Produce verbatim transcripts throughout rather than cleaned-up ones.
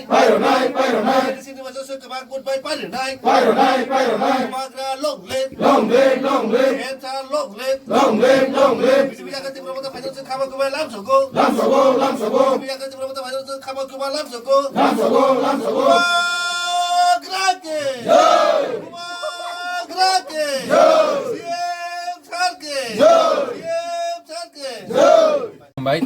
Pairwnai, pairwnai. Sini masa sui kebak goodbye pairwnai. Pairwnai, pairwnai. Bubagra long live. Long live, long live. Enter long live. Long live, long live. B J P jaga Tipra Motha Phaijak sui khama kubai lam sogo. Lam sogo, lam sogo. B J P jaga Tipra Motha Phaijak sui khama kubai lam sogo. Lam sogo, lam sogo. Bubagra ke. Jai. Bubagra ke. Jai. C M sir ke. Jai. C M sir ke. Jai. Hambai,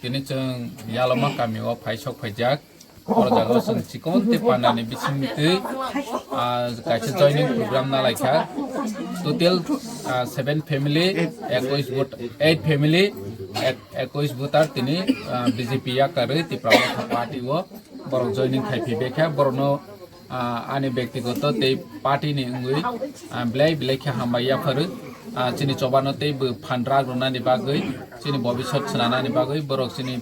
tini chwng Yaloma kamio phaisok phaijak. Oro jaga chwng chikon tei pandani bisingtwi, ah, kaisa joining program nalaikha. Total, ah, seven family, ekush vote, eight family, ek-, ekush voter tini, ah, B J P yakarwi Tipra Motha Party o borok joining khai phaibaikha. Borokno, ah, ani bektigoto tei party ni wngwi, ah, belai belai khe hambai yapharu. Ah, chini chobano tei bo phan rak rwnani bagwi, chini bobisot swnanani bagwi borok chini,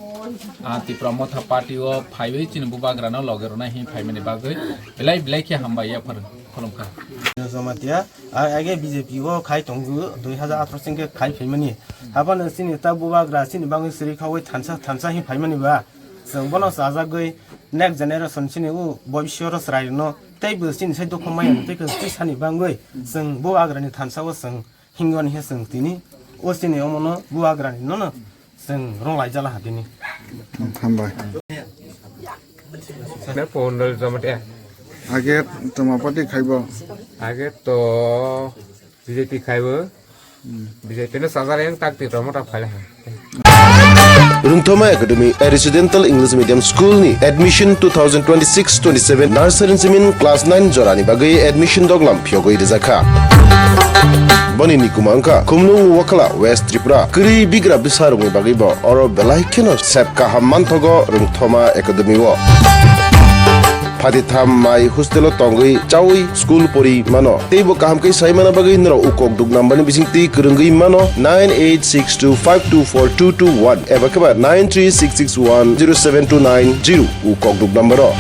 ah, Tipra Motha Party o phaiwi chini bubagrano loge rwna hi phaimani bagwi belai belai khe hambai yapharu. Khulumkha. Jamatia, a-, age B J P o khai tongo, dui hazar atharo singkhe khai phaimani. Haphano chini ta bubagra chini bagwi siri khaui thansa, thansa hi phaimani ba. Chwng bono chajagwi next generation chini o bobisyo ro chwrai rwno tei bo chini sai dukhu maya tei khe twi sani bagwi chwng bubagrani thansa o chwng hingoni he chwng tini o chini omono bubagrani nono chwng rwng laijala ha tini. Hambai. Ne pondol jamatia. Age toma party khaibo. Age to B J P khaibo. B J P no sajar yang tak Tipra Motha phaila ha. Rungthoma Academy, a residential English medium school ni admission two thousand twenty-six twenty-seven nursery simin class nine jorani bagwi admission doglam phiyogwi rijakha. Boni nikuma wngkha Khumlung Wakhala, West Tripura. Kwrwi bigra bwsarokni bagwi bo oro belai kheno sep kaham manthogo Rungthoma Academy o. Phatitham mai hostel o tongwi chaui school pori mano. Teibo kaham khe sai mana bagwi norok ukok duk number ni bisingtwi kwrwngwi mano nine eight six two five two four two two one eba khe ba nine three six six one zero seven two nine zero ukok duk number o.